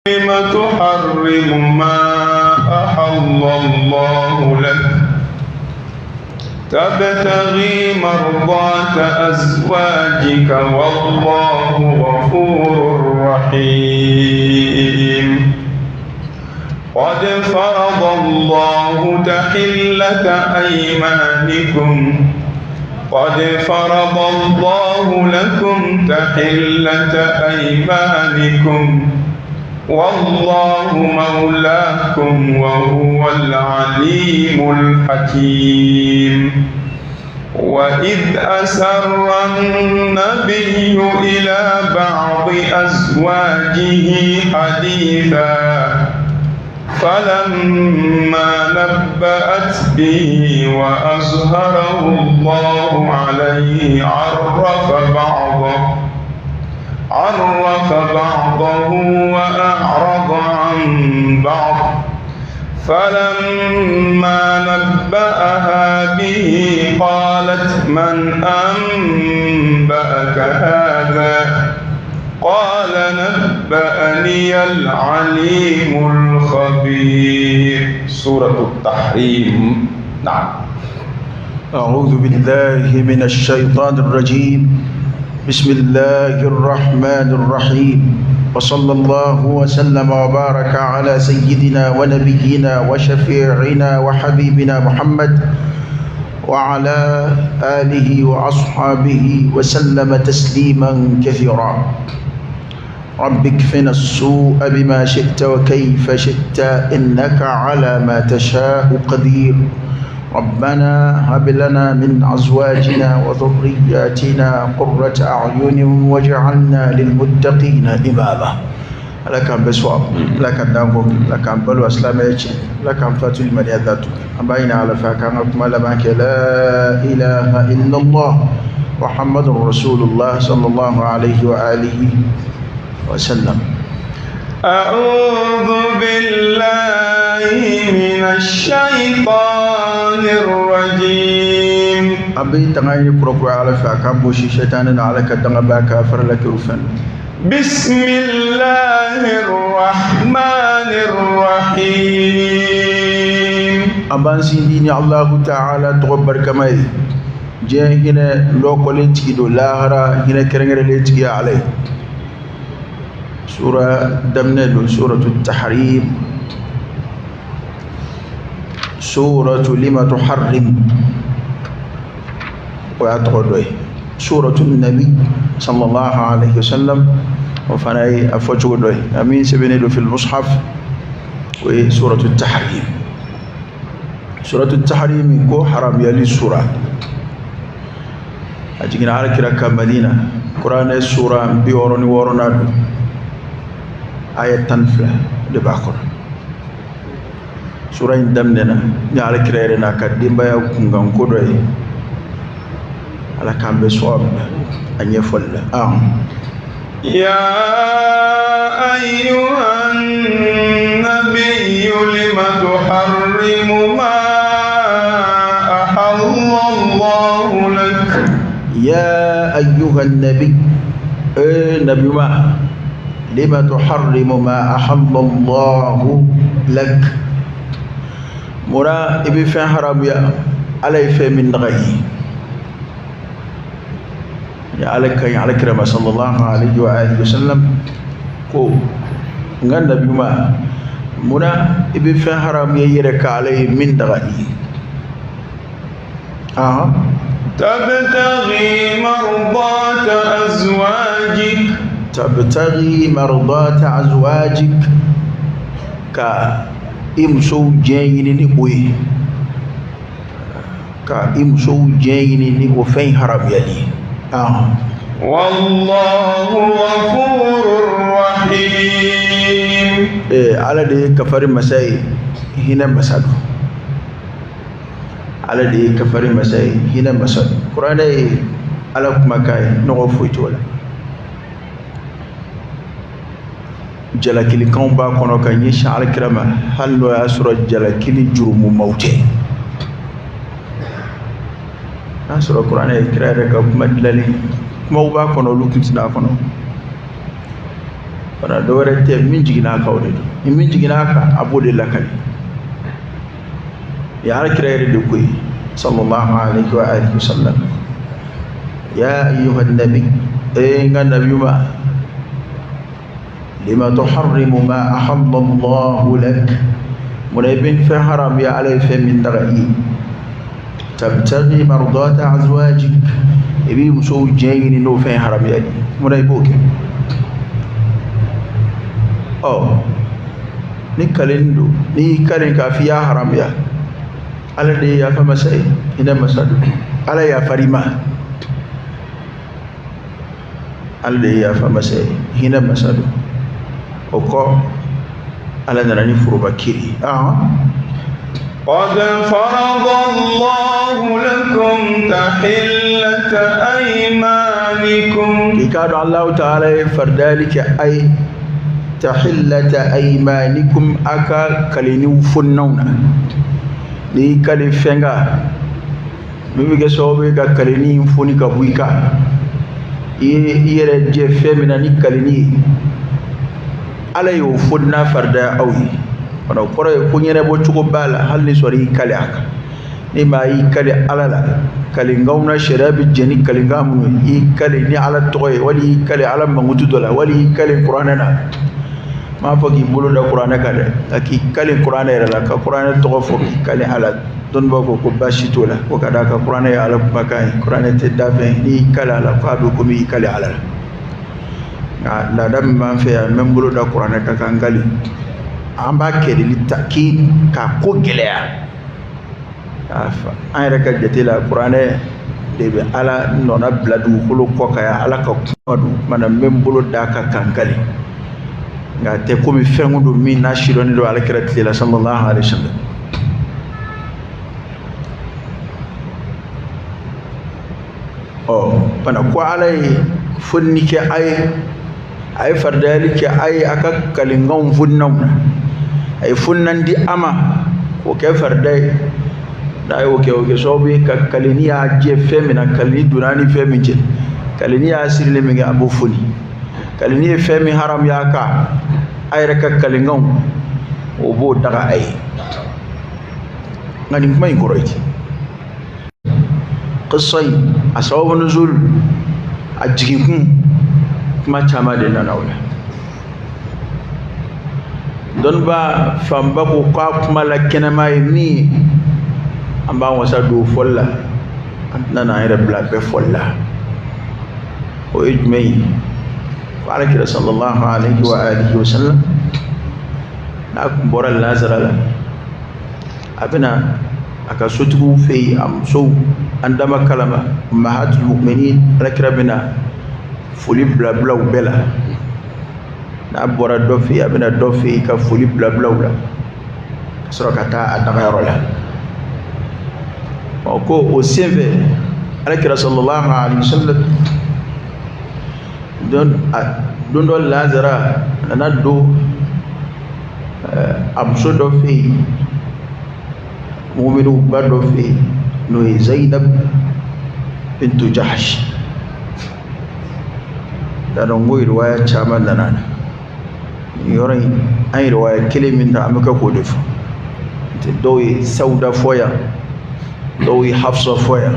لم تحرم ما أحل الله لك تبتغي مرضات أزواجك والله غفور رحيم. قد فرض الله تحلة أيمانكم قد فرض الله لكم تحلة أيمانكم والله مولاكم وهو العليم الحكيم. وإذ أسر النبي إلى بعض أزواجه حديثا فلما نبأت به وأظهره الله عليه عرف بعضه وأعرض عن بعض. فلما نبأها به قالت من أنبأك هذا؟ قال نبأني العليم الخبير. سورة التحريم. نعم. أعوذ بالله من الشيطان الرجيم. بسم الله الرحمن الرحيم. وصلى الله وسلم وبارك على سيدنا ونبينا وشفيعنا وحبيبنا محمد وعلى آله وأصحابه وسلم تسليما كثيرا. رب اكفنا السوء بما شئت وكيف شئت إنك على ما تشاء قدير. ربنا هب لنا من أزواجنا وذرياتنا قرة أعين واجعلنا للمتقين إماما. لك بسواب لك دانكو لك بلو أسلامك لك فاتو المريضات أبين على فكان أكمل معك لا إله إلا الله محمد رسول الله صلى الله عليه وآله وسلم. أعوذ بالله من الشيطان الرجيم. أبي تغير كركو على فكان بوشي شيطان على كدنا باك فرلك رفن. بسم الله الرحمن الرحيم. أبان سيدي الله تعالى تغبر كماي جاء هنا لو كولنتي دو لاهرا هنا كرنغر لتي عليه. سورة دمنا سورة التحريم، سورة لما تحرم ويعتقد سورة النبي صلى الله عليه وسلم وفناي أفوجه أمين سبنيلو في المصحف وسورة التحريم. سورة التحريم كو حرام يلي سورة أجينا على كرا مدينة قرآن سورة بيوروني ورونادو آية تنفلة دباكر سورة دمنا نعلى كريرنا كدين بيا كونغان كودوي على كان بسواب أن يفعل. يا أيها النبي لم تحرم ما أحل الله لك؟ يا أيها النبي نبي ما لما تحرم ما أحل الله لك؟ مرا إبي فين حرام يا علي فين من غي يا عليك يا على كرم صلى الله عليه وآله وسلم كو نغنى بما مرا إبي فين حرام يا يرك علي من غي. تبتغي مرضات أزواجك تبتغي مرضات أزواجك كا إمسو جيني نبوي كا إمسو جيني نبوفين حرام يلي. والله غفور رحيم. على دي كفر مساي هنا مسادو على دي كفر مساي هنا مسادو قرآن على مكاي نغفو تولا jalakili kan b'a kɔnɔ ka ɲɛsin alakira ma hali n'o y'a sɔrɔ jalakili jurumu tɛ n'a sɔrɔ kuranɛ ye kira yɛrɛ ka kuma dilanlen kumaw b'a kɔnɔ olu tun tɛna a kɔnɔ. Fana dɔ wɛrɛ tɛ, min jiginna a kan o de don. Ni min jiginna a kan, a b'o de lakali. Ya Ala kira yɛrɛ de ko ye, sallallahu alaihi wa alihi wasallam: ya ayyuha nabi, e n ka nabi ma, lima tuharrimu ma ahalla Allahu lak, mun i bɛ fɛn haramuya Ala ye fɛn min daga i ye? Tabtaghi mardata azwajik, i b'i musow diɲɛ ɲini n'o fɛn haramuya de ye, mun na i b'o kɛ? Ɔ, ni kalen don, n'i y'i kalen k'a fɔ i y'a haramuya, Ala de ye yafa masa ye, hinɛ masa don. Ala yafar'i ma, Ala de ye yafa masa ye, hinɛ masa don. O kɔ, Ala nana ni foroba kiri. قد فرض الله لكم تحلة أيمانكم. K'i k'a dɔn Alahu taala ye faridayali kɛ a ye, tahillata aymanikum, a ka kaleniw foninaw na. N'i kale fɛn kan min bɛ kɛ sababu ye ka kaleni in foni ka bɔ i kan, i ye i yɛrɛ jɛ fɛn min na ni kaleni ye, Ala y'o fonina faridaya aw ye. O kɔrɔ ye ko ɲɛnabɔ cogo b'a la, hali ni sɔrɔ i kale a kan. Ni maa y'i kale Ala la, kalenkanw na sariya bɛ jɛn ni kalenkan minnu ye, i kale ni Ala tɔgɔ ye, wali i kale Ala mankutu dɔ la, wali i kale kuranɛ na. N m'a fɔ k'i bolo da kuranɛ kan dɛ, nka k'i kale kuranɛ yɛrɛ la, ka kuranɛ tɔgɔ fɔ, k'i kale Ala. Dɔnnibaw ko ko baasi t'o la, ko ka d'a kan kuranɛ ye Ala kumakan ye, kuranɛ tɛ dafɛn ye. N'i y'i kale a la, k'a bɛ komi i kale Ala la. Nka laada min b'an fɛ yan, n bɛ n bolo da kuranɛ kan ka n kale, an b'a kɛ de ni taki k'a ko gɛlɛya. An yɛrɛ ka jate la, kuranɛ de bɛ Ala nɔna bila dugukolo kɔ kan yan, Ala ka kuma don. Kumana n bɛ n bolo d'a kan ka n kale, nka a tɛ komi fɛn don min n'a sidɔnnen don Ala kira tile la, sallallahu alaihi wa sallam. Ɔ, bana ko Ala ye fonini kɛ a ye, a ye faridayali kɛ a ye a ka kalenkanw foninaw na. A ye foninan di a ma k'o kɛ farida ye. N'a y'o kɛ, o kɛ sababu ye ka kaleni y'a jɛ fɛn min na, kaleni donna ni fɛn min cɛ, kaleni y'a sirilen min kɛ, a b'o foni. Kaleni ye fɛn min haramuya a kan, a yɛrɛ ka kalenkanw, o b'o daga a ye. Nka nin kuma in kɔrɔ ye di? Qissa in a sababu nuzul, a jiginkun, kuma caman de nana o la. Dɔnniba fanba ko k'a kuma la kɛnɛma ye min ye, an b'an wasa don fɔli la, an tɛna n'an yɛrɛ bila bɛɛ fɔli la. O ye jumɛn ye? Ko Ala kira sallallahu alaihi wa alihi wa sallam, n'a kun bɔra lazara la, a bɛna a ka sotigiw fɛ yen, a musow, an dama kalama, ummahatul mu'minin. Ala kira bɛna foli bila bila u bɛɛ la. N'a bɔra dɔ fɛ yen, a bɛna dɔ fɛ yen ka foli bila bila u la, ka sɔrɔ ka taa a dagayɔrɔ la. Ɔ, ko o senfɛ, Ala kira sallallahu alaihi wa sallam, don dɔ lazara, a nana don a muso dɔ fɛ yen, muminu ba dɔ fɛ yen, n'o ye Zainab bintu Jahash. Da dɔn ko riwaya caman nana na nin yɔrɔ in. An ye riwaya kelen min ta, an bɛ kɛ k'o de fɔ. Dɔw ye Sawuda fɔ yan, dɔw ye Hafsa fɔ yan,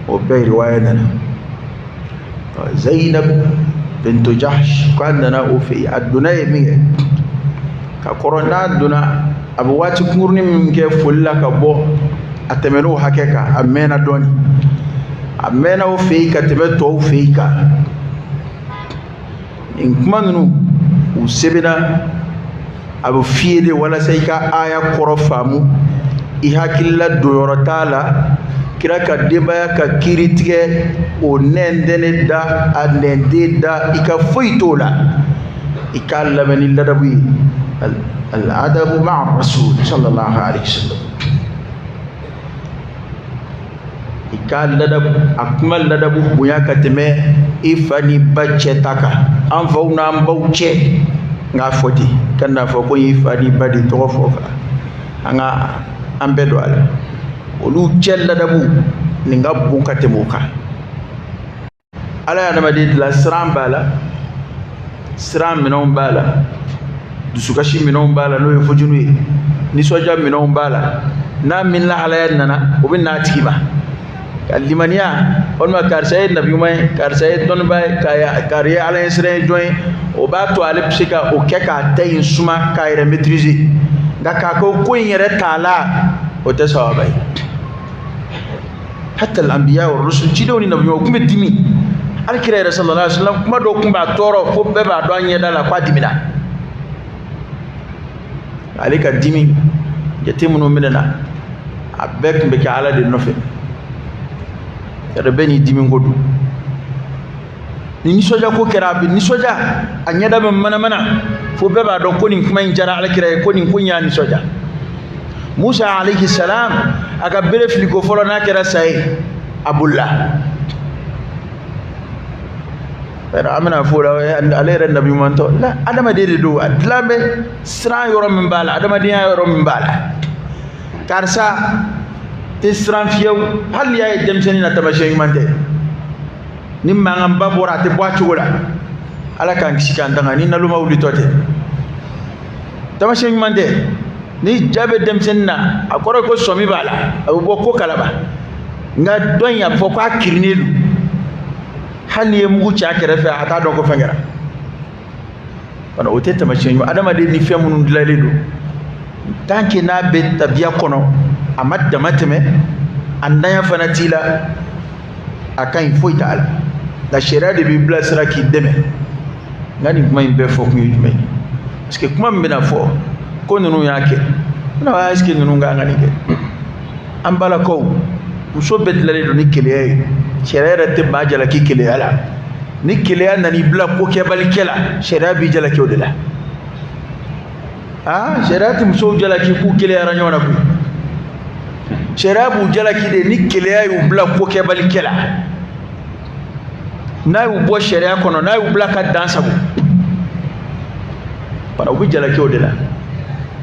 o bɛɛ riwaya nana. Zainab bintu Jahsh, k'a nana o fɛ yen. A donna yen min kɛ ka kɔrɔ, n'a donna, a bɛ waati kunkurunin min kɛ foli la ka bɔ, a tɛmɛn'o hakɛ kan, a mɛnna dɔɔnin. A mɛnna o fɛ yen ka tɛmɛ tɔw fɛ yen kan. Nin kuma ninnu u sɛbɛnna, a bɛ f'i ye de walasa i ka aya kɔrɔ faamu. I hakilila donyɔrɔ t'a la. Kira ka denbaya ka kiiri tigɛ, o nɛn da, a nɛnden da, i ka foyi t'o la. I k'a lamɛn ni ladabu ye, al-adabu ma'a rasul sallallahu alaihi wasallam. I k'a ladabu, a kuma ladabu bonya ka tɛmɛ i fa ni ba cɛ ta kan, an faw n'an baw cɛ. N k'a fɔ ten, ka n'a fɔ ko i fa ni ba de tɔgɔ fɔ kan, an ka an bɛɛ don a la. Olu cɛ ladabu nin ka bon ka tɛmɛ o kan. Ala ye adamaden dilan, siran b'a la. Siran minɛnw b'a la, dusukasi minɛnw b'a la, n'o ye fujunu ye, nisɔndiya minɛnw b'a la. N'a min lahalaya nana, o bɛ n'a tigi ma ka limaniya, walima karisa ye nabi ɲuman ye, karisa ye dɔnnibaa ye, kari ye ala ɲɛsiran ye jɔn ye, o b'a to ale bɛ se ka o kɛ k'a ta in suma, k'a yɛrɛ maîtriser. Nka k'a ko ko in yɛrɛ t'a la, o tɛ sawaba ye. Hatta al-anbiya wa rusul, cidenw ni nabi ɲumanw kun bɛ dimi. Hali kira yɛrɛ sallallahu alaihi wasallam, kuma dɔw kun b'a tɔɔrɔ fo bɛɛ b'a dɔn a ɲɛda la k'a dimina. Ale ka dimi jate minnu minɛna, a bɛɛ tun bɛ kɛ ala de nɔfɛ. Yɛrɛ bɛɛ n'i dimi ko don. Ni nisɔndiya ko kɛra, a bɛ nisɔndiya, a ɲɛda bɛ manamana fo bɛɛ b'a dɔn ko nin kuma in diyara alakira ye, ko nin ko in y'a nisɔndiya. Musa alayhi salam, a ka bere filiko fɔlɔ n'a kɛra sa ye, a bolila. An bɛna fɔ o la, ale yɛrɛ nabi ɲuman tɔ la, adamaden de don, a dilan bɛ siran yɔrɔ min b'a la, adamadenya yɔrɔ min b'a la. Karisa tɛ siran fiyewu, hali n'i y'a ye denmisɛnnin na, taamasiyɛn ɲuman tɛ. Ni mankanba bɔra, a tɛ bɔ a cogo la. Ala k'an kisi k'an tanga ni naloma wulitɔ tɛ, taamasiyɛn ɲuman tɛ. Ni ja bɛ denmisɛnnin na, a kɔrɔ ye ko sɔmi b'a la, a bɛ bɔ ko kalama. Nka dɔ in, a bɛ fɔ k'a kirinen don, hali n'i ye mugu ci a kɛrɛfɛ, a t'a dɔn ko fɛn kɛra. O tɛ taamasiyɛn ɲuman. Adamaden ni fɛn minnu dilanlen don, tant que n'a bɛ tabiya kɔnɔ, a ma dama tɛmɛ, a ntanya fana t'i la, a ka ɲi, foyi t'a la. Nka sariya de b'i bilasira k'i dɛmɛ. Nka nin kuma in bɛɛ fɔ kun ye jumɛn ye? Parce que kuma min bɛna fɔ ko ninnu y'a kɛ, n est ce que ninnu kan ka nin kɛ? An balakaw, muso bɛɛ dilanlen don ni keleya ye. Sariya yɛrɛ tɛ maa jalaki keleya la. Ni keleya nan'i bila ko kɛbalikɛ la, sariya b'i jalaki o de la. Aa, sariya tɛ musow jalaki k'u keleyara ɲɔgɔn na koyi. Sariya b'u jalaki de ni keleya y'u bila ko kɛbalikɛ la, n'a y'u bɔ sariya kɔnɔ, n'a y'u bila ka dan sago, bana, u bɛ jalaki o de la.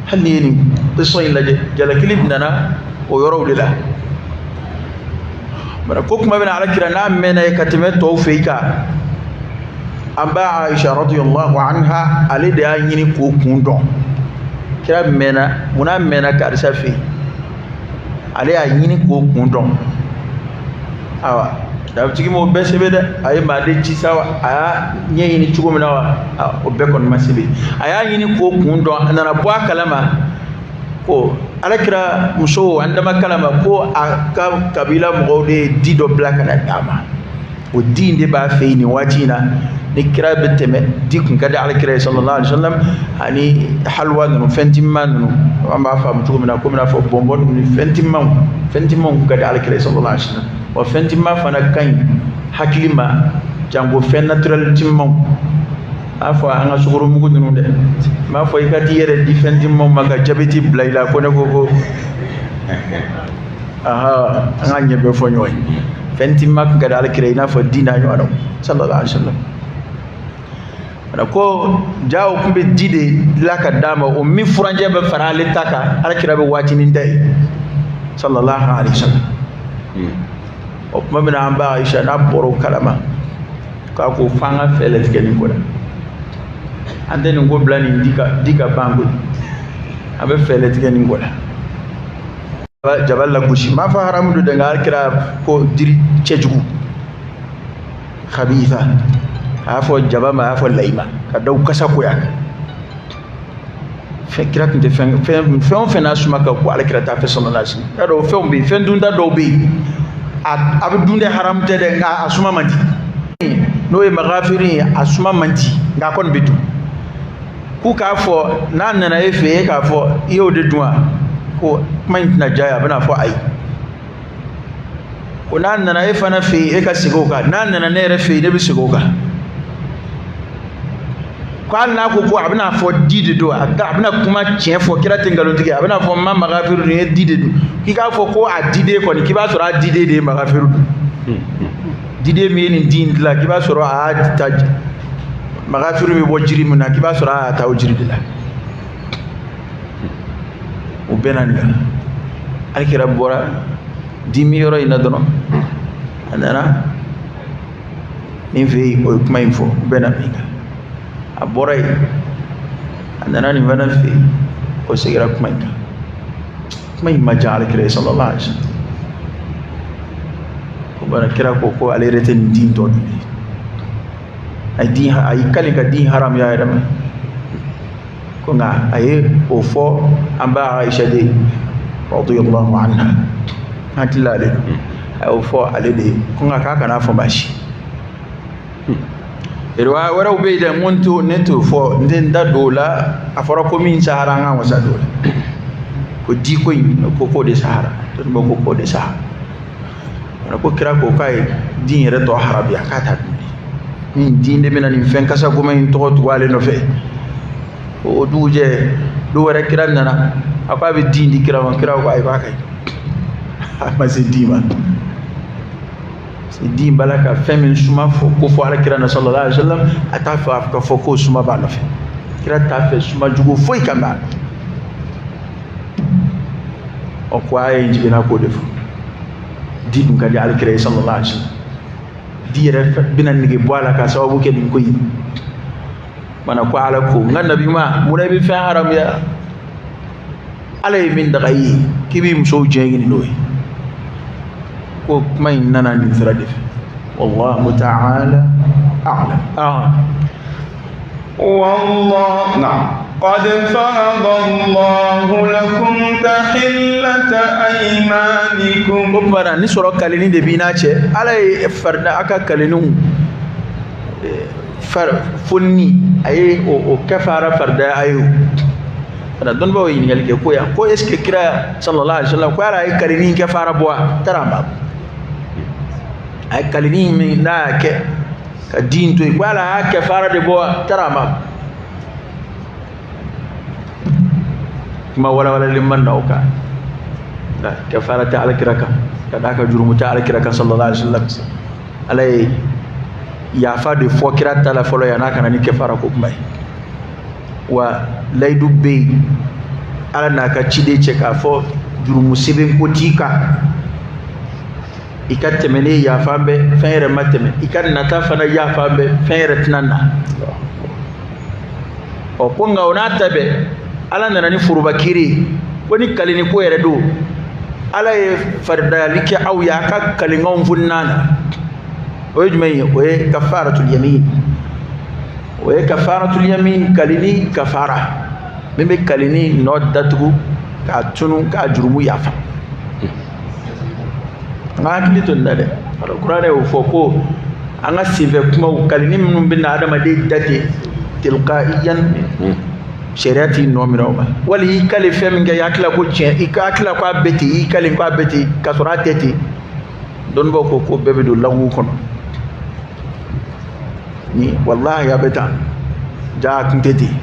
Hali n'i ye nin qissa in lajɛ, jalakili nana o yɔrɔw de la. Bara ko kuma bɛna alakira n'a mɛnna ye ka tɛmɛ tɔw fɛ i kan. An ba Aisha radiyallahu anha, ale de y'a ɲini k'o kun dɔn. Kira mɛnna munna mɛnna karisa fɛ yen, ale y'a ɲini k'o kun dɔn. Ayiwa, kitabutigi m'o bɛɛ sɛbɛn dɛ. A ye maaden ci sa wa, a y'a ɲɛɲini cogo min na wa, o bɛɛ kɔni ma sɛbɛn. A y'a ɲini k'o kun dɔn, a nana bɔ a kalama ko alakira muso, an dama kalama ko a ka kabila mɔgɔw de ye di dɔ bila ka na d'a ma. O di in de b'a fɛ yen nin waati in na. Ni kira bɛ tɛmɛ, di kun ka di alakira ye sallallahu alaihi wasallam, ani halwa ninnu, fɛn timan ninnu, an b'a faamu cogo min na, komi n'a fɔ bɔnbɔn ninnu ni fɛn timanw, fɛn timanw kun ka di alakira ye sallallahu alaihi wasallam. Wa fɛn timan fana ka ɲi hakili ma, janko fɛn naturel timanw. A fɔ an ka sukoromugu ninnu dɛ, n b'a fɔ i ka t'i yɛrɛ di fɛn timanw ma ka jabɛti bila i la, ko ne ko ko aha, an ka ɲɛ bɛɛ fɔ ɲɔgɔn ye. Fɛn timan kun ka di alakira ye i n'a fɔ di n'a ɲɔgɔnnaw sallallahu alaihi wasallam. Ko jaw kun bɛ di de la ka d'a ma, o min furancɛ bɛ fara ale ta kan, alakira bɛ waatinin ta ye sallallahu alaihi wasallam. O tuma min na an ba Aisha n'a bɔra o kalama, k'a ko f'an ka fɛɛrɛ tigɛ nin ko la, an tɛ nin ko bila nin di ka ban koyi, an bɛ fɛɛrɛ tigɛ nin ko la. Jaba lagosi, n m'a fɔ haramu don dɛ, nka alakira ko jiri cɛjugu khabitha, a y'a fɔ jaba ma, a y'a fɔ layi ma, ka da u kasa koya kan. Fɛn kira tun tɛ fɛn fɛn fɛn o fɛn n'a suma ka ko alakira t'a fɛ sallallahu alaihi wasallam. Y'a dɔn fɛnw bɛ yen, fɛn dunta dɔw bɛ yen, a bɛ dun dɛ, haramu tɛ dɛ, nka a suma man di. N'o ye magafiri ye, a suma man di, nka a kɔni bɛ dun. K'u k'a fɔ n'a nana e fɛ, e k'a fɔ i y'o de dun wa, ko kuma in tɛna diya, a bɛna fɔ ayi. Ko n'a nana e fana fɛ yen, e ka segin o kan. N'a nana ne yɛrɛ fɛ yen, ne bɛ segin o kan. Ko hali n'a ko ko a bɛna fɔ di de don, a bɛna kuma tiɲɛ fɔ, kira tɛ nkalon tigɛ, a bɛna fɔ n ma magafiru dun, ye di de dun. K'i k'a fɔ ko a diden kɔni, k'i b'a sɔrɔ a diden de ye magafiru dun. Diden min ye nin di in dilan, k'i b'a sɔrɔ a y'a ta magafiru bɛ bɔ jiri min na, k'i b'a sɔrɔ a y'a ta o jiri de la. O bɛɛ na nin kan. Alikira bɔra dimi yɔrɔ in na dɔrɔn, a nana nin fɛ yen, o ye kuma in fɔ, o bɛɛ na nin kan. A bɔra yen, a nana nin fana fɛ yen, o seginna kuma in kan. Kuma in ma diya alakira ye sallallahu alaihi wasallam. O bana kira ko ko ale yɛrɛ tɛ nin di tɔ dun. A ye di, a y'i kali ka di haramuya yɛrɛ ma. Ko nka a ye o fɔ an ba Aisha de ye radiyallahu anha, hakili la ale don, a y'o fɔ ale de ye ko nka k'a kana fɔ maa si. Riwaya wɛrɛw bɛ yen dɛ, n ko n t'o, ne t'o fɔ, n tɛ n da don o la. A fɔra ko min sahara, an k'an wasa don o la. Ko di ko in, ko k'o de sahara, dɔnnibaw ko k'o de sahara. Ko kira ko k'a ye di yɛrɛ tɔ haramuya, k'a t'a dun. Ni di de bɛna nin fɛn kasa goman in tɔgɔ tugu ale nɔfɛ. O dugujɛ don wɛrɛ kira nana, a ko a bɛ di di kira ma, kira ko ayi, k'a ka ɲi. A ma se di ma. Di b'a la ka fɛn min suma fɔ ko fɔ ala kira na sallallahu alaihi wasallam, a t'a fɛ ka fɔ ko suma b'a nɔfɛ. Kira t'a fɛ suma jugu foyi ka b'a. O ko a ye jiginna k'o de fɔ. Di dun ka di ala kira ye sallallahu alaihi wasallam. Di yɛrɛ bɛna nege bɔ a la ka sababu kɛ nin ko in. Mana ko ala ko n ka nabi ma, munna i bɛ fɛn haramuya? Ala ye min daga i ye k'i b'i musow jɛ ɲini n'o ye. Ko kuma in nana nin sira de fɛ. Wallahu ta'ala a'lam. Wallahu na'am. Qad farada Allahu lakum tahillata aymanikum. O tuma na ni sɔrɔ kaleni de b'i n'a cɛ, Ala ye farida a ka kaleniw fonni, a ye o kafara farida a ye o. Kana dɔnnibaaw ye ɲininkali kɛ ko yan ko est ce que kira sallallahu alaihi wasallam ko ala ye kaleni kafara bɔ wa? Taara ma. A ye kaleni min n'a y'a kɛ ka di to yen, ko ala y'a kafara de bɔ wa? Taara ma. Kuma walawalalen ma na o kan. Nka kafara tɛ ala kira kan, ka d'a ka jurumu tɛ ala kira kan sallallahu alaihi wasallam. Ala ye yafa de fɔ kira ta la fɔlɔ yan'a ka na ni kafara ko kuma ye. Wa layidu bɛ yen ala n'a ka ciden cɛ k'a fɔ jurumu sɛbɛn ko t'i kan, i ka tɛmɛnen yafa bɛ, fɛn yɛrɛ ma tɛmɛ, i ka nata fana yafa bɛ, fɛn yɛrɛ tɛna na. Ɔ ko nka o n'a ta bɛɛ, ala nana ni foroba kiiri ye ko ni kaleni ko yɛrɛ don, ala ye faridayali kɛ aw ye a ka kalenkanw fo nan na. O ye jumɛn ye? O ye kafaratul yamin. O ye kafaratul yamin, kaleni kafara min bɛ kaleni nɔ datugu k'a tunu k'a jurumu yafa. An ka hakili to nin na dɛ. Kuranɛ y'o fɔ ko an ka senfɛ kumaw kaleni minnu bɛ na adamaden da ten tilqaiyan, sariya t'i nɔ minɛ o ma. Wali i kale fɛn min kɛ, i hakili la ko tiɲɛ, i ka hakili la ko a bɛ ten, i kale ko a bɛ ten k'a sɔrɔ a tɛ ten. Dɔnnibaaw ko ko bɛɛ bɛ don lagu kɔnɔ. Ni walahi a bɛ tan, ja a kun tɛ ten,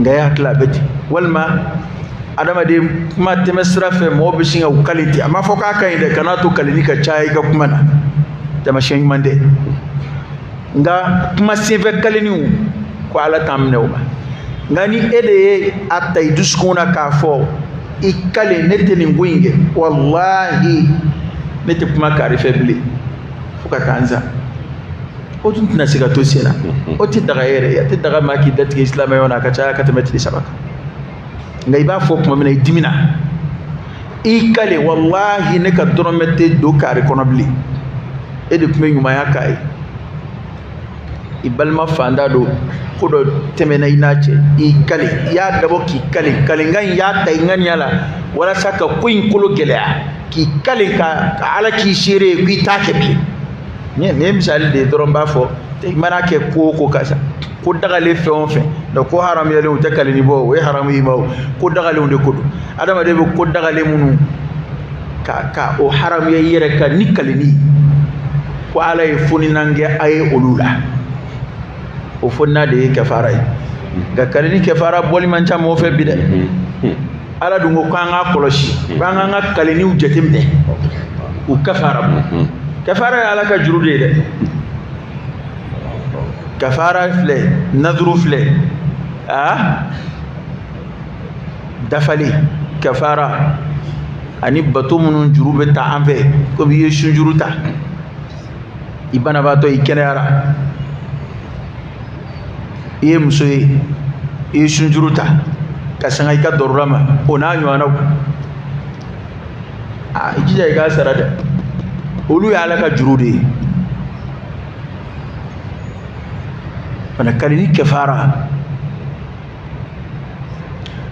nka i hakili la a bɛ ten. Walima adamaden kuma tɛmɛ sira fɛ mɔgɔw bɛ sin ka u kale ten, a ma fɔ k'a ka ɲi dɛ, kan'a to kaleni ka caya i ka kuma na, taamasiyɛn ɲuman tɛ. Nka kuma senfɛ kaleniw ko ala t'an minɛ o ma. Nka ni e de ye a ta i dusukun na k'a fɔ i kale ne tɛ nin ko in kɛ, walahi ne tɛ kuma kari fɛ bilen fo ka taa n sa, o tun tɛna se ka to sen na. O tɛ daga yɛrɛ ye, a tɛ daga maa k'i datigɛ silamɛya na a ka caya ka tɛmɛ tile 3 kan. Nka i b'a fɔ tuma min na i dimina, i kale walahi ne ka dɔrɔmɛ tɛ don kari kɔnɔ bilen, e de tun bɛ ɲumanya k'a ye, i balima fanda don, ko dɔ tɛmɛna i n'a cɛ, i kale, i y'a dabɔ k'i kale, kalenkan in y'a ta i ŋaniya la walasa ka ko in kolo gɛlɛya, k'i kale ka ala k'i seere ye k'i t'a kɛ bilen. Nin ye misali de ye dɔrɔn, n b'a fɔ i mana kɛ ko o ko karisa ko dagalen fɛn o fɛn, donc ko haramuyalenw tɛ kaleni bɔ, o ye haramu y'i ma o, ko dagalenw de ko don. Adamaden bɛ ko dagalen minnu ka o haramuya i yɛrɛ kan ni kaleni, ko ala ye foninan kɛ a ye olu la, o fonina de ye kafara ye. Nka kaleni kafara bɔli man ca mɔgɔ fɛ bi dɛ. Ala dun ko k'an k'a kɔlɔsi, k'an k'an ka kaleniw jateminɛ u kafara bɔ. Kafara ye ala ka juru de ye dɛ. Kafara filɛ, naduru filɛ, a dafali kafara ani bato minnu juru bɛ ta an fɛ, komi i ye sunjuru ta, i banabaatɔ i kɛnɛyara, I ye muso ye, i ye sunjuru ta ka sanga i ka dɔrɔra ma, o n'a ɲɔgɔnnaw, aa, i jija i k'a sara dɛ. Olu ye Ala ka juru de ye. Fana kalini kɛfara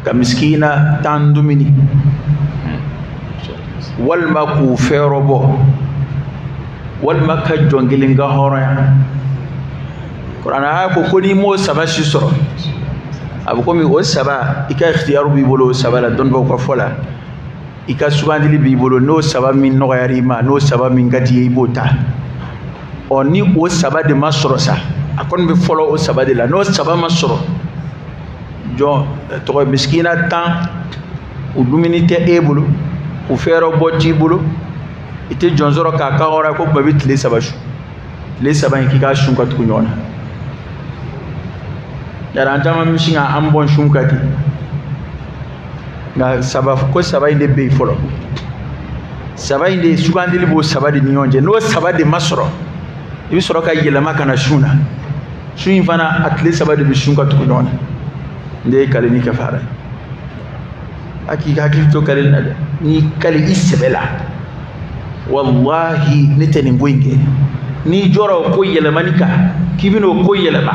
ka misikina 10 dumuni walima k'u fɛɛrɔ bɔ walima ka jɔn kelen ka hɔrɔnya. Kuranɛ aya ko ko n'i m'o saba si sɔrɔ, a bɛ komi o saba i ka ikhtiyaru b'i bolo o saba la, dɔnnibaaw ka fɔ la, i ka sugandili b'i bolo, n'o saba min nɔgɔyara i ma, n'o saba min ka di i ye, i b'o ta. Ɔ ni o saba de ma sɔrɔ sa, a kɔni bɛ fɔlɔ o saba de la. N'o saba ma sɔrɔ, jɔn tɔgɔ misikina 10, o dumuni tɛ e bolo, o fɛɛrɛ bɔ t'i bolo, i tɛ jɔn sɔrɔ k'a kan hɔrɔnya, ko tuma i bɛ tile 3 sun. Tile 3 in k'i k'a sun ka tugu ɲɔgɔn na. Yala an caman bɛ sin ka an bɔn sun ka ten, nka saba ko saba in de bɛ yen fɔlɔ. Saba in de sugandili b'o saba de ni ɲɔgɔn cɛ. N'o saba de ma sɔrɔ, i bɛ sɔrɔ ka yɛlɛma ka na sun na. Sun in fana a tile 3 de bɛ sun ka tugu ɲɔgɔn na. N de ye kale ni kafara ye. A k'i hakili to kale na dɛ. N'i kale i sɛbɛ la, walahi ne tɛ nin ko in kɛ. N'i jɔra o ko yɛlɛmani kan, k'i bɛna o ko yɛlɛma,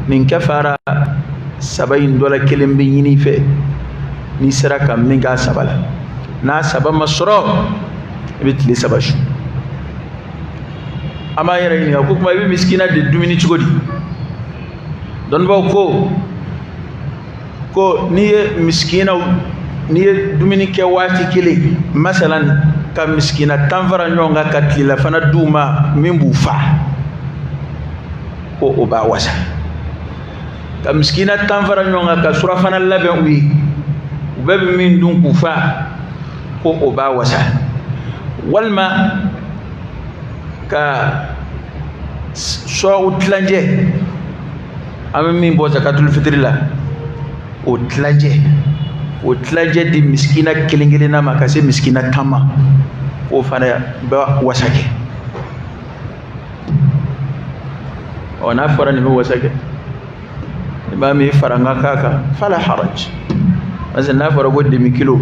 nin kafara saba in dɔ la kelen bɛ ɲini i fɛ, n'i sera ka min k'a saba la. N'a saba ma sɔrɔ, i bɛ tile 3 sun. An b'an yɛrɛ ɲininka ko kuma i bɛ misikina de dumuni cogo di? Dɔnnibaaw ko n'i ye misikinaw, n'i ye dumuni kɛ waati kelen, masalan ka misikina 10 fara ɲɔgɔn kan ka tilelafana d'u ma min b'u fa, ko o b'a wasa. Ka misikina 10 fara ɲɔgɔn kan ka surafana labɛn u ye, u bɛɛ bɛ min dun k'u fa, ko o b'a wasa. Walima ka sɔw tilancɛ, an bɛ min bɔ zakatul fitiri la, o tilancɛ, o tilancɛ di misikina kelen kelenna ma ka se misikina 10 ma, o fana bɛ wasa kɛ. Ɔ n'a fɔra nin bɛ wasa kɛ, i b'a min farankan k'a kan, fala haraj. Parce que n'a fɔra ko demi kilo,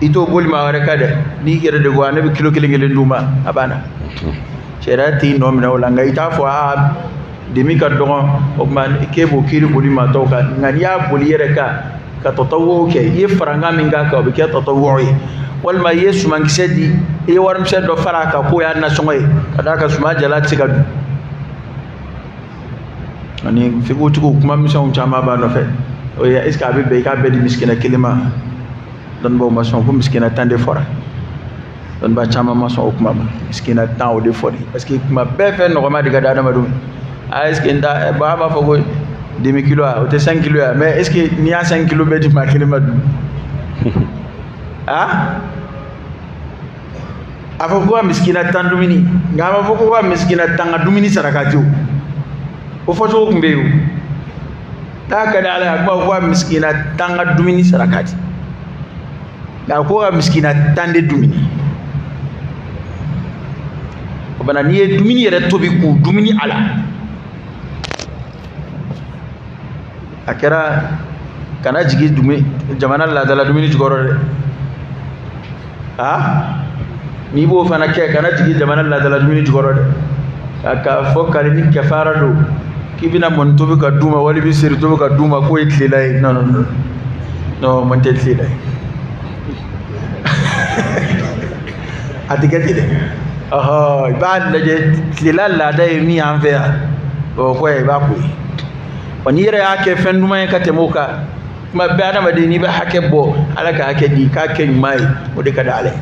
i t'o boli maa wɛrɛ kan dɛ. N'i yɛrɛ de ko ne bɛ kilo kelen kelen d'u ma, a banna. Sariya t'i nɔ minɛ o la, nka i t'a fɔ aa demi ka dɔgɔn, o tuma k'e b'o kiiri boli maa tɔw kan. Nka n'i y'a boli i yɛrɛ kan ka tɔtɔwɔ kɛ, i ye farankan min k'a kan, o bɛ kɛ tɔtɔwɔ ye. Walima i ye sumankisɛ di, i ye warimisɛn dɔ fara a kan k'o y'a nasɔngɔ ye, ka d'a kan suman jala tɛ se ka dun. Ani figutigiw kuma misɛnw caman b'a nɔfɛ. O ye est ce que a bɛ bɛn i k'a bɛɛ di misikina kelen ma? Dɔnnibaaw ma sɔn ko misikina 10 de fɔra. Dɔnnibaa caman ma sɔn o kuma ma. Misikina 10 o de fɔra, parce que kuma bɛɛ fɛn nɔgɔma de ka di adamadenw ye. Ah, est ce que n ta bon, an b'a fɔ ko demi kilo a, o tɛ 5 kilo ya, mais est ce que n'i y'a 5 kilo bɛɛ di maa kelen ma dun? Ah, a fɔ ko ka misikina 10 dumuni, nka a ma fɔ ko ka misikina 10 ka dumuni saraka o. O fɔcogo tun bɛ yen o. N'a ka di Ala ye, a b'a fɔ ko ka misikina 10 ka dumuni saraka di, nka ko ka misikina 10 de dumuni. O bana n'i ye dumuni yɛrɛ tobi k'u dumuni a la, a kɛra kana jigin dumuni jamana laadala dumuni jukɔrɔ dɛ. Ah, n'i b'o fana kɛ, kana jigin jamana laadala dumuni jukɔrɔ dɛ. K'a fɔ kari ni kɛfara don k'i bɛna mɔni tobi ka d'u ma, wali i bɛ seri tobi ka d'u ma, k'o ye tilela ye. Non non non non, mɔni tɛ tilela ye. A tɛ kɛ ten dɛ. Ɔhɔ, i b'a lajɛ tilela laada ye min y'an fɛ yan, o kɔ i b'a ko ye. Wa n'i yɛrɛ y'a kɛ fɛn duman ye ka tɛmɛ o kan, kuma bɛɛ adamaden n'i bɛ hakɛ bɔ, Ala ka hakɛ di, k'a kɛ ɲuman ye, o de ka di Ala ye.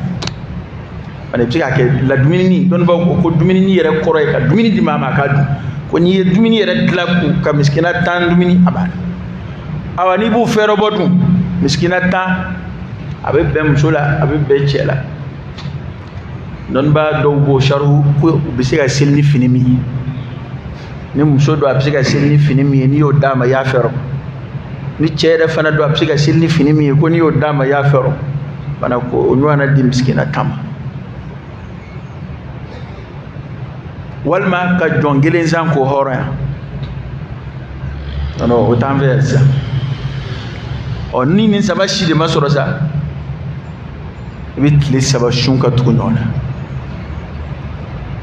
Wala i bɛ se k'a kɛ ladumuni, dɔnnibaaw ko dumuni yɛrɛ kɔrɔ ye ka dumuni di maa ma a k'a dun. Ko n'i ye dumuni yɛrɛ dilan k'u ka misikina 10 dumuni, a banna. Awa n'i b'u fɛɛrɛ bɔ dun, misikina 10, a bɛ bɛn muso la, a bɛ bɛn cɛ la. Dɔnnibaa dɔw b'o sarihu ko u bɛ se ka seli ni fini min ye. Ni muso don, a bɛ se ka seli ni fini min ye, n'i y'o d'a ma, i y'a fɛɛrɛ. Ni cɛ yɛrɛ fana don, a bɛ se ka seli ni fini min ye, ko n'i y'o d'a ma, i y'a fɛɛrɛ. Fana ko o ɲɔgɔnna di misikina 10 ma. Walima ka jɔn kelen san k'o hɔrɔnya. Non, o t'an fɛ yan sisan. Ɔ ni nin saba si de ma sɔrɔ sa, i bɛ tile 3 sun ka tugu ɲɔgɔn na.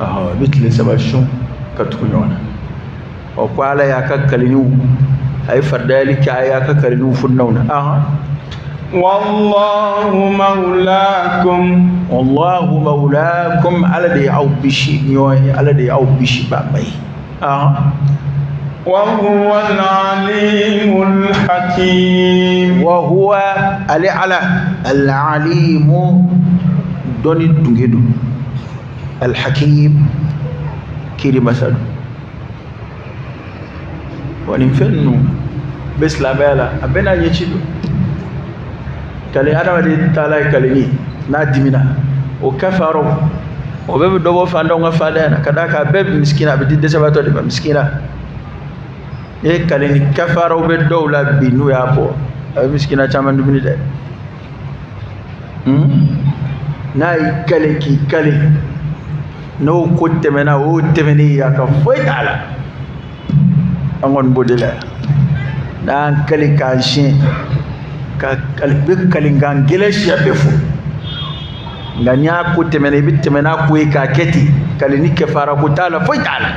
Ɔhɔ, i bɛ tile 3 sun ka tugu ɲɔgɔn na. Ɔ ko Ala y'a ka kaliniw, a ye faridayali kɛ, a y'a ka kaliniw funnaw na. Ahan. Wallahu mawlaakum. Wallahu mawlaakum, Ala de y'aw bisi ɲɔgɔn ye, Ala de y'aw bisi ba ye. Ahan. وهو العليم الحكيم. وهو على العليم دوني دونجدو الحكيم كيري مثلا ونفنو بس لا بالا أبنا يشيلو كالي أنا ودي تالا كاليني نادمنا وكفروا وبيب دوبو فاندونغ فادنا كذاك بيب مسكينة بدي دسباتو دي مسكينة e kaleni kafaraw bɛ dɔw la bi n'u y'a bɔ a bɛ misikina caman dumuni dɛ. N'a y'i kale k'i kale, n'o ko tɛmɛna, o tɛmɛnen ye, a ka foyi t'a la. An kɔni b'o de la, n'an kale k'an siɲɛ ka bɛ kalenkan gɛlɛn siya bɛɛ fɔ, nka n'i y'a ko tɛmɛna, i bɛ tɛmɛ n'a ko ye k'a kɛ ten. Kaleni kɛfara ko t'a la, foyi t'a la.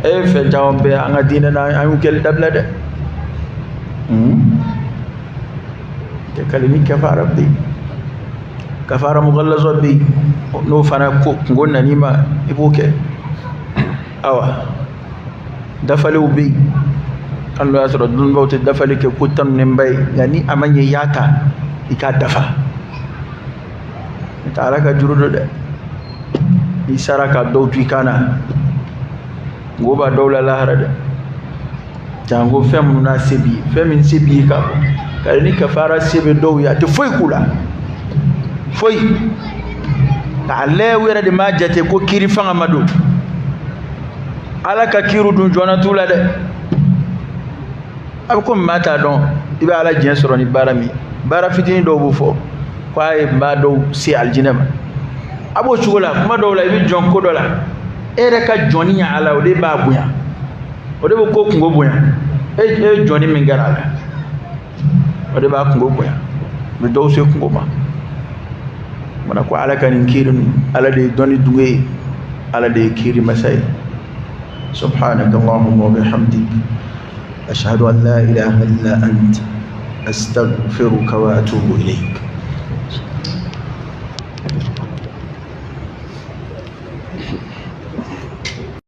E fɛn caman bɛ an ka diinɛ na, an y'u kɛli dabila dɛ. Tɛ kaleni kafara bɛ yen, kafara mughalazɔ bɛ yen, n'o fana ko kungo nan'i ma, i b'o kɛ. Awa dafalew bɛ yen, hali n'o y'a sɔrɔ dunbaw tɛ dafali kɛ ko tanunenba ye, nka ni a ma ɲɛ i y'a ta, i k'a dafa. N'o tɛ Ala ka juru don dɛ. N'i sara ka dɔw to i kan na, ngo b'a dɔw la lahara dɛ. Jango fɛn minnu n'a se b'i ye, fɛn min se b'i ye k'a bɔ kari ni kafara se bɛ dɔw ye, a tɛ foyi k'u la, foyi. K'a lajɛ u yɛrɛ de m'a jate ko kiiri fanga ma don. Ala ka kiiri dun joona t'u la dɛ. A bɛ komi maa t'a dɔn i bɛ Ala diɲɛ sɔrɔ ni baara min ye. Baara fitinin dɔw b'o fɔ k'a ye maa dɔw se alijinɛ ma. A b'o cogo la, kuma dɔw la i bɛ jɔn ko dɔ la, e yɛrɛ ka jɔnni ye Ala, o de b'a bonya, o de bɛ ko kungo bonya. E ye jɔnni min kɛra a la, o de b'a kungo bonya, o bɛ dɔw se kungo ma. Mana ko Ala ka nin kiiri ninnu, Ala de ye dɔnni dunge ye, Ala de ye kiiri masa ye. Subhanaka Allahumma wa bihamdik, ashhadu an la ilaha illa ant, astaghfiruka wa atubu ilayk.